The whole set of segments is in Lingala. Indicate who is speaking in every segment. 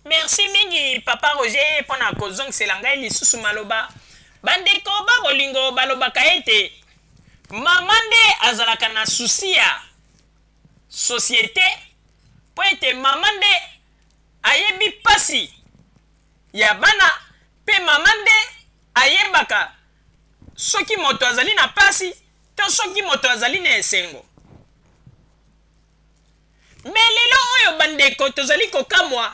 Speaker 1: Merci mingi papa Roger mpo na kozongisela ngai lisusu maloba. Bandeko ba bolingo, balobaka ete mama nde azalaka na souci ya societe, mpo ete mama nde ayebi pasi ya bana, mpe mama nde ayebaka soki moto azali na pasi to soki moto azali na esengo. Me lelo oyo bandeko, tozali kokamwa,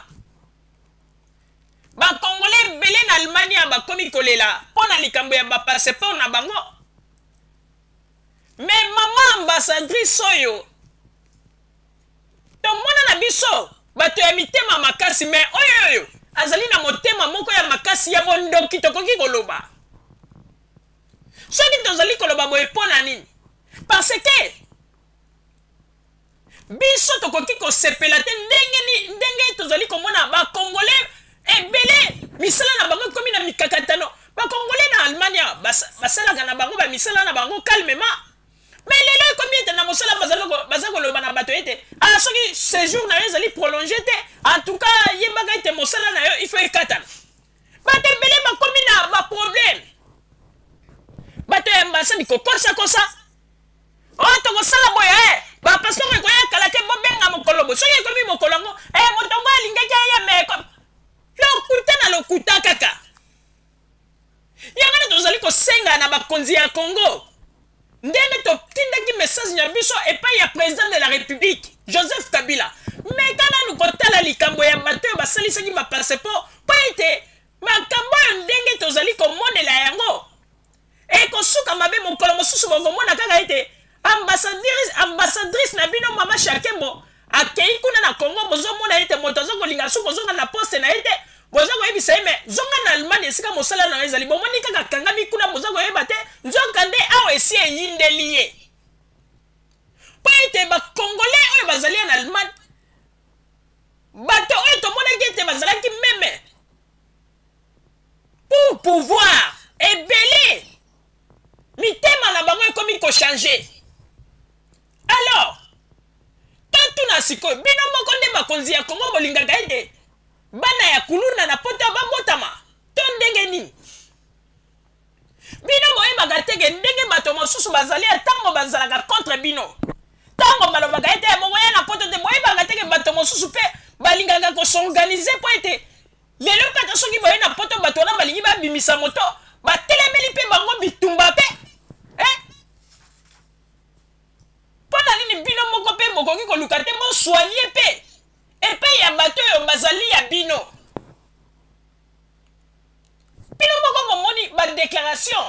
Speaker 1: bakongole ebele na Allemagne bakomi kolela mpo na likambo ya bapasseport na bango. Me mama ambassadrice oyo tomona na biso bato ya mitema makasi, me oyo oyo azali na motema moko ya makasi ya bondoki, tokoki koloba. Soki tozali koloba boye mpo na nini? Parce que biso tokoki kosepela te ndenge ni ndenge tozali komona bakongole ebele misala na bango ekomi na mikakatano. Bakongole na Allemagne basalaka na bango bamisala na bango calmement, me lelo ekomi ete na mosala baza koloba na bato ete ah, soki séjour na yo ezali prolonge te, en tout cas yebaka ete mosala na yo il faut ekatana. Bato ebele bakomi na baproblème, bato ya ambassade kokosakosa oyo tokosala boye, eh, bapasseport ekoya kala te, bobenga mokolo boye. Soki ekomi mokolo yango, eh, moto yango alingaki aya, me lokuta na lokuta kaka. Yango nde tozali kosenga na bakonzi ya Congo, ndenge totindaki message na biso epai ya président de la République Joseph Kabila: meka nanu kotala likambo ya bato oyo basalisaki bapasseport, mpo ete makambo oyo ndenge tozali komonela yango ekosuka mabe. Mokolo mosusu bokomona kaka ete ambassadrice na bino mama Shakembo akei kuna na Congo, bozomona ete moto aza kolinga soki kozonga na poste na ye te, boza koyebisa ye me zonga na Allemagne esika mosala na yo ezali. Bomoni kaka akangami kuna, boza koyeba te nzoka nde awa esi eyindeli ye, mpo ete bakongolais oyo bazali ya na Allemagne, bato oyo tomonaki ete bazalaki même pour pouvoir, ebele mitema na bango ekomi kochanger. Alors totuna sikoyo bino moko nde bakonzi ya Kongo, bolingaka ete bana ya kuluna na poto babotama to ndenge nini? Bino boyebaka teke ndenge bato mosusu bazali ya ntango bazalaka contre bino, ntango balobaka ete bokoya na poto te, boyebaka teke bato mosusu mpe balingaka kos'organiser mpo ete lelo kaka soki boye na poto, bato wana balingi babimisa moto, batelemeli mpe bango bitumba mpe, eh? Mpo na nini bino moko mpe bokoki koluka te bosoigner mpe epai ya bato oyo bazali ya bino? Bino moko bomoni badéclaration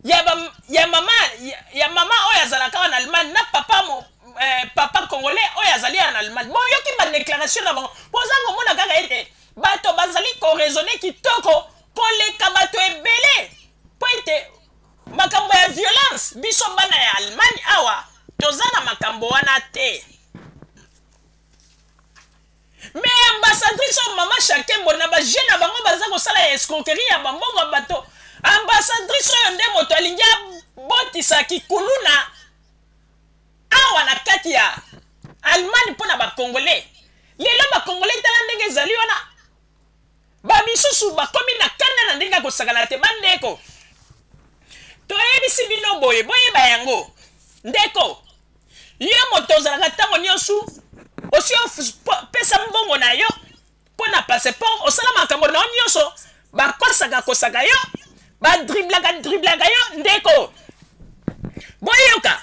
Speaker 1: ya mama oyo azalaka wana Allemagne na papa congolais oyo azali na Allemagne. Boyoki badéclaration na bango, boza komona kaka ete bato bazali koraisonner kitoko koleka bato ebele, mpo ete makambo ya violence, biso bana ya Allemagne awa toza na makambo wana te. Me ambassadrice oyo mama Shakembo na baje na bango baza kosala ya escroquerie ya bambongo ya bato, ambassadrice oyo nde moto alingi abotisa kikuluna awa na kati ya Allemagne mpo na bakongole. Lelo bakongole, tala ndenge ezali wana, bamisusu bakomi na kanda na ndenge ya kosakana te. Bandeko, toyebisi bino boye, boyeba yango. Ndeko, yo moto ozalaka ntango nyonso osi opesa mbongo na yo mpo na passeport, osala makambo na yo nyonso, bakosaka kosaka yo, badriblaka driblaka yo. Ndeko, boyoka,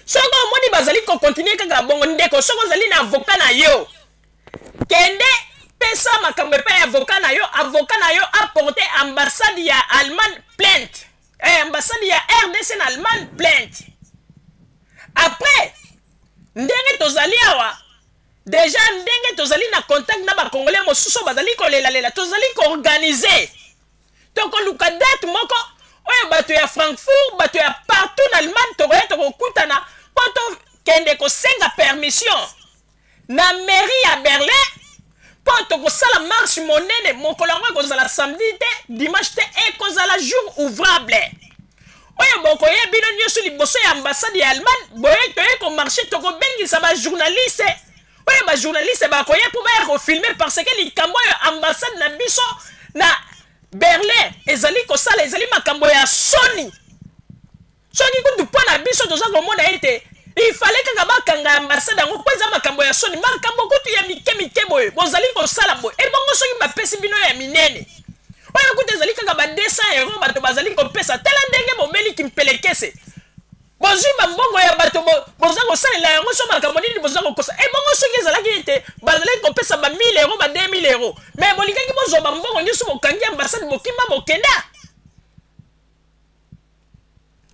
Speaker 1: soki omoni bazali kocontinuer kaka bongo, ndeko, soki ozali na avocat na yo, kende pesa makambo epai ya avocat na yo. Avocat na yo aporte ambassade ya Allemagne plainte, ambassade ya RDC na Allemagne plainte. Après, ndenge tozali awa déjà, ndenge tozali na contact na bakongolais mosusu bazali kolelalela, tozali koorganiser, tokoluka date moko oyo bato ya Frankfurt, bato ya partout na Allemagne tokoya, tokokutana mpo tokende kosenga permission na mairie ya Berlin mpo tokosala marche monene. Mokolo yango ekozala samedi te, dimanche te, ekozala jour ouvrable oyo bokoya bino nyonso liboso ya ambassade ya Allemagne. Boye toye komarcher, tokobengisa bajournaliste. Oyo ba journaliste bakoya mpo baya kofilme, parce que likambo oyo ambassade na biso na Berlin ezali kosala ezali makambo ya soni. Soki kutu mpo na biso toza komona ete il fallait kaka bakanga ambassade yango mpo eza makambo ya soni. Makambo kutu ya mike mike boye bozali kosala boye, ebongo soki bapesi bino ya minene oyo kutu ezali kaka ba 200 euro bato bazali kopesa. Tala ndenge bobeli kimpelekese, bozwi bambongo ya bato, boza kosalela yango so makambo nini boza kokosa. Ebongo soki ezalaki ete bazalaki kopesa ba 1000 euro, ba 2000 euro, mais bolingaki bozwa bambongo nyonso, bokangi ambassade, bokima, bokenda.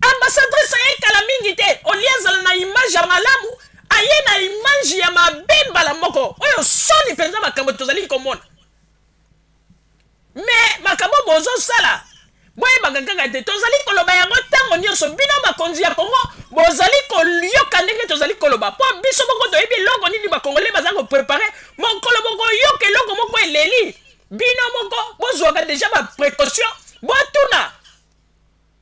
Speaker 1: Ambassadrice aye kala mingi te, olie azala na image ya malamu, aye na image ya mabe mbala moko. Oyo soni mpenza makambo tozali komona. Me makambo bozosala, boyebaka kaka te tozali koloba yango ntango nyonso. Bino bakonzi ya Kongo bozali koyoka ndenge tozali koloba, mpo biso moko toyebi eloko nini bakongole baza koprepare. Mokolo bokoyoka eloko moko eleli bino moko, bozwaka deja baprécaution, botuna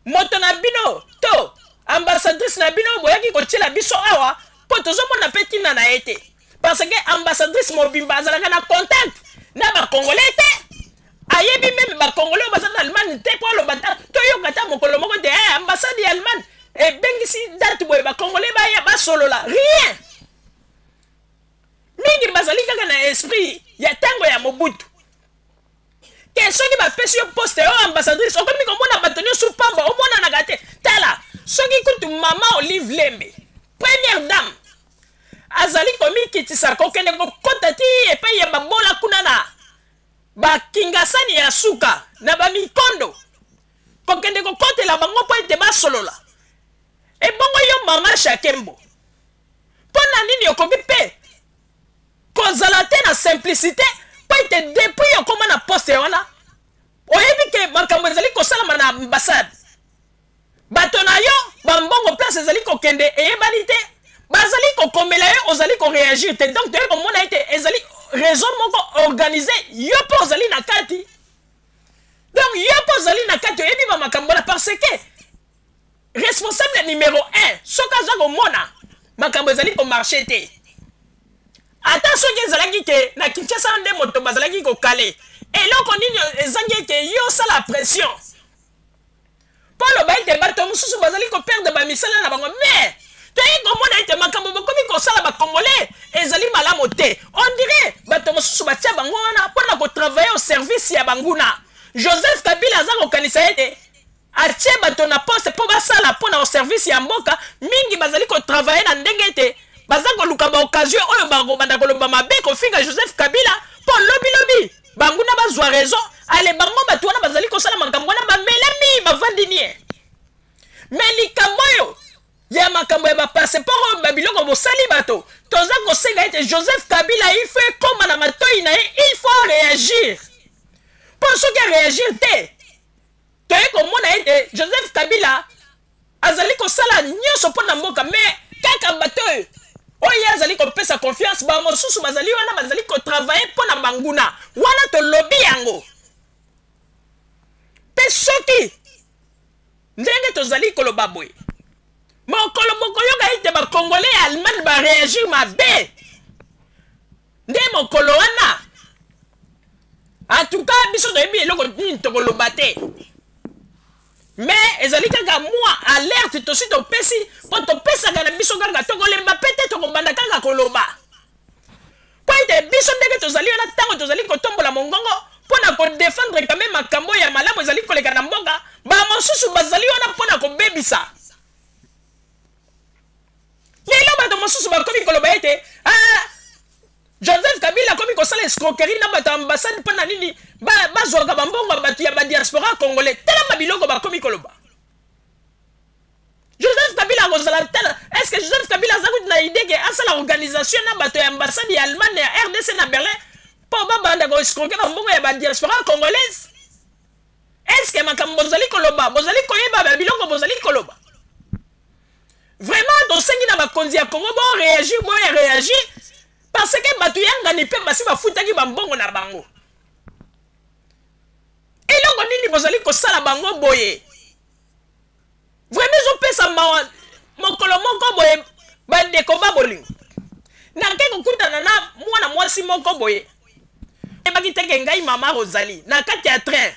Speaker 1: moto na bino to ambassadrice na bino boyaki kotiela biso awa, mpo tozomona mpe ntina na ye te, parce que ambassadrice mobimba azalaka na contact na bakongolais te, ayebi meme bakongolais oyo baza na Allemagne te, mpo aloba ta toyoka ta mokolo moko te ambassade ya Allemagne ebengisi date boye, bakongolais baya basolola, rien. Mingi bazali kaka na esprit ya ntango ya Mobutu, ke soki bapesi yo poste oyo ambassadrice, okomi komona bato nyonso pamba, omonanaka te. Tala, soki kutu mama Olive Lembe, première dame, azali komikitisa kokende kokɔta ti epai ya babola kuna na bakingasani ya suka na bamikondo, kokende kokɔtela bango mpo ete basolola. Ebongo yo mama Shakembo, mpo na nini okoki mpe kozala te na simplicité, mpo ete depuis okóma na poste wana oyebi ke makambo ezali kosalama na ambassade, bato na yo bambongo place ezali kokende eyebani te, bazali kokomela yo, ozali koréagir te? Donc toyei komona ete ezali réseau moko organisé, yo mpe ozali na kati. Donc yo mpe ozali na kati, oyebi bamakambo wana, parce que responsable numéro 1, soki aza komona makambo ezali komarche te, ata soki ezalaki ke na Kinshasa nde moto bazalaki kokale, eloko nini ezangi ete yo osala pression mpo aloba ete bato mosusu bazali koperdre bamisala na bango? Mais toyei komona ete makambo bokomi kosala bakongolais ezali malamu te. On dirait bato mosusu batia bango wana mpona kotravaille au service ya banguna. Joseph Kabila aza kokanisa ete atie bato na poste mpo basala mpo na service ya mboka. Mingi bazali kotravaille na ndenge ete baza koluka baoccasion oyo bakobanda koloba mabe, kofinga Joseph Kabila, mpo lobilobi banguna bazwa raison. Ale, bango bato wana bazali kosala makambo wana, bamelami, bavandi nie. Me likambo oyo ya makambo ya bapasseport oyo, babiloko bosali bato, toza kosenga ete Joseph Kabila, il faut ekóma na matoi na ye, il faut réagir, mpo soki aréagir te, toye komona ete Joseph Kabila azali kosala nyonso mpo na mboka, me kaka bato oyo oyo ye azali kopesa confiance, bamosusu bazali wana bazali kotravaille mpo na banguna wana. Tolobi yango mpe soki ndenge tozali koloba boye, mokolo bokoyoka ete bakongolais ya Allemagne baréagir mabe, nde mokolo wana en tout cas biso toyebi eloko nini tokoloba te. Mais ezali kaka mwa alerte tosi topesi, mpo topesaka na biso kaka, tokolemba mpe te, tokobanda kaka koloba, mpo ete biso ndenge tozali wana, ntango tozali kotombola mongongo mpo na kodefendre kame makambo ya malamu ezali koleka na mboka, bamosusu bazali wana mpo na kobebisa. Lelo bato mosusu bakomi koloba ete ah, Joseph Kabila akomi kosala escroquerie na bato ya ambassade. Mpo na nini bazwaka bambongo ya bato ya badiaspora congolais? Tala babiloko bakomi koloba. Joseph Kabila akozala tala, est ce que Joseph Kabila aza kuti na idée ke asala organisation na bato ya ambassade ya Allemagne ya RDC na Berlin mpo babanda koescroquer bambongo ya badiaspora congolaise? Est ce que makambo bozali koloba, bozali koyeba babiloko bozali koloba? Vraiment, tosengi na bakonzi ya Congo boréagir, boya réagir, parce que bato yangani mpe basi bafutaki bambongo na bango. Eloko nini bozali kosala bango boye? Vraiment ezopesa mawa. Mokolo moko boye, bandeko ba bolingo, Nake kokutana na mwana mwasi moko boye, ayebaki te ke ngai mama Rosalie, na kati ya train.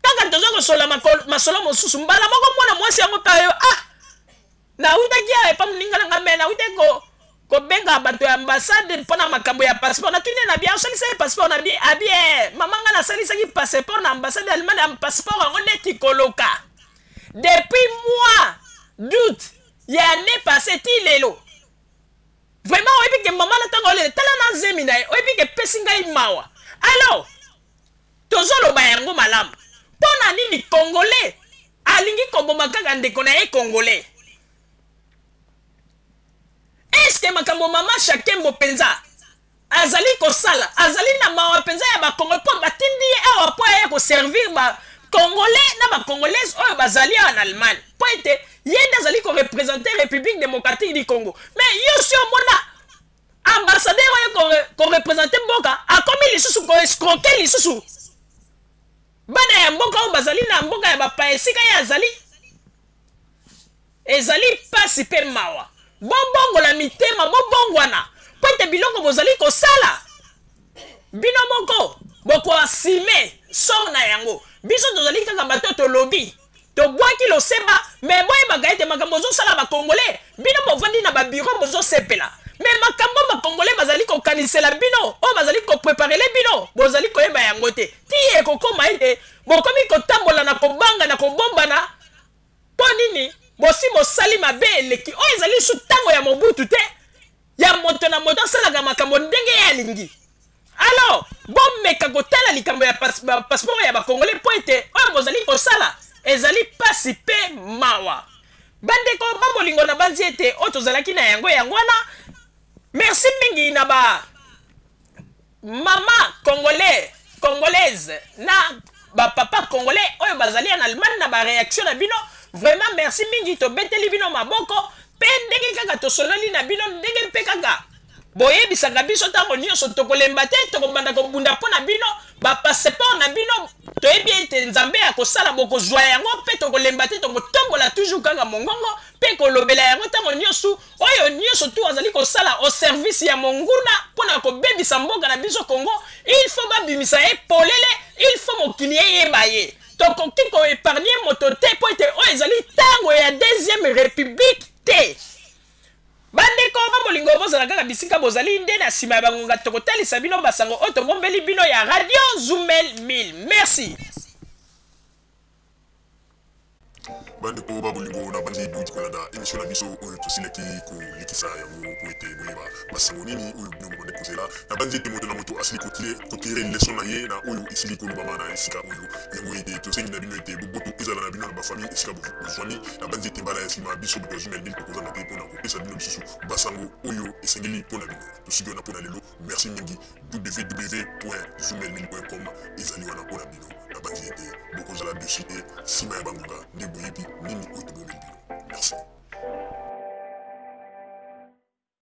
Speaker 1: Kaka toza kosola masolo mosusu, mbala moko mwana mwasi yango mpe ayo, ah, nautaki awa epa moninga na ngai, me nautaki kobenga bato ya ambassade mpo na makambo ya passeport. Natuni ye na bia, osalisaki passeport na bi? Abi, eh, mama, ngai nasalisaki passeport na ambassade ya Allemagne, ya passeport yango neti koloka depuis mois d'août ya année passée ti lelo. Vraiment, oyebi ke mama na ntango olela, tala na zemi na ye, oyebi ke epesi ngai mawa. Alors tozoloba yango malamu, mpo na nini Congolais alingi koboma kaka ndeko na ye Congolais? Eske makambo mama Shakembo mpenza azali kosala, azali na mawa mpenza ya Bacongolais? Mpo batindi ye awa mpo aya koservir Bacongolais na Bacongolaise oyo bazali awa na Allemagne, mpo ete ye nde azali koreprésenter République démocratique du Congo. Mais yo si omona ambassadeur oyo koreprésenter mboka akomi lisusu koescroquer lisusu bana ya mboka oyo bazali na mboka ya bapaya esika ye azali, ezali mpasi mpe mawa. Bobongola mitema, bobongwana, mpo ete biloko bozali kosala, bino moko bokoassumer sort na yango. Biso tozali kaka bato, tolobi, tobwaki loseba, me boyebaka ete makambo ozosala Bakongole, bino bovandi na babureau, bozosepela, me makambo Bakongole bazali kokanisela bino, oyo bazali kopréparer bino, bozali koyeba yango te. Ti ekokóma ete bokomi kotambola na kobanga, na kobombana. Mpo nini? Bosi bosali mabe eleki. Oyo ezali lisusu ntango ya Mobutu te, ya moto na moto asalaka makambo ndenge ye alingi. Alors bomeka kotala likambo ya passeport ya Bakongole, mpo ete oyo bozali kosala ezali mpasi mpe mawa. Bandeko babolingo, na banzi ete oyo tozalaki na yango yango wana. Merci mingi na ba mama congolais, congolaise na bapapa congolais oyo bazali en Allemagne na baréaction na bino. Vraiment merci mingi, tobeteli bino maboko. Mpe ndenge kaka tosololi na bino, ndenge mpe kaka boyebisaka biso ntango nyonso, tokolemba te, tokobanda kobunda mpo na bino. Bapasseport na bino, toyebi ete Nzambe akosala bokozwa yango, mpe tokolemba te, tokotombola toujours kaka mongongo mpe kolobela yango ntango nyonso. Oyo nyonso tu azali kosala au service ya monguna mpo na kobebisa mboka na biso Congo, il faut babimisa ye polele, il faut mokili eyeba ye. Tokoki koépargner moto te, mpo ete oyo ezali ntango ya deuxième république te. Bandeko babolingo, bozala kaka bisika bozali, nde na nsima ya bangonga tokotalisa bino basango oyo tobombeli bino ya Radio Zumel 1000. Merci.
Speaker 2: Bandeko babolingo, na bandi bouti kolanda émission na biso oyo tosilaki kolekisa yango po ete boyeba basango nini oyo bino bobandi kozela. Na bandi ete moto na moto asili kotirer leçon na ye na oyo esili kolobama na esika oyo. Yango ete tosengi na bino ete boboto ezala na bino na bafamille esika bozwami. Na bandi ete mbala ya nsima, biso bato ya Zumel 1000 tokozanga te mpona kopesa bino lisusu basango oyo esengeli mpo na bino. Tosuki wana mpo na lelo. Merci mingi. www.zumel1000.com ezali wana mpo na bino. Na bandi ete bokozala déçus te. Nsima ya bangonga nde boyebi nini oyo tobombeli bino. Merci.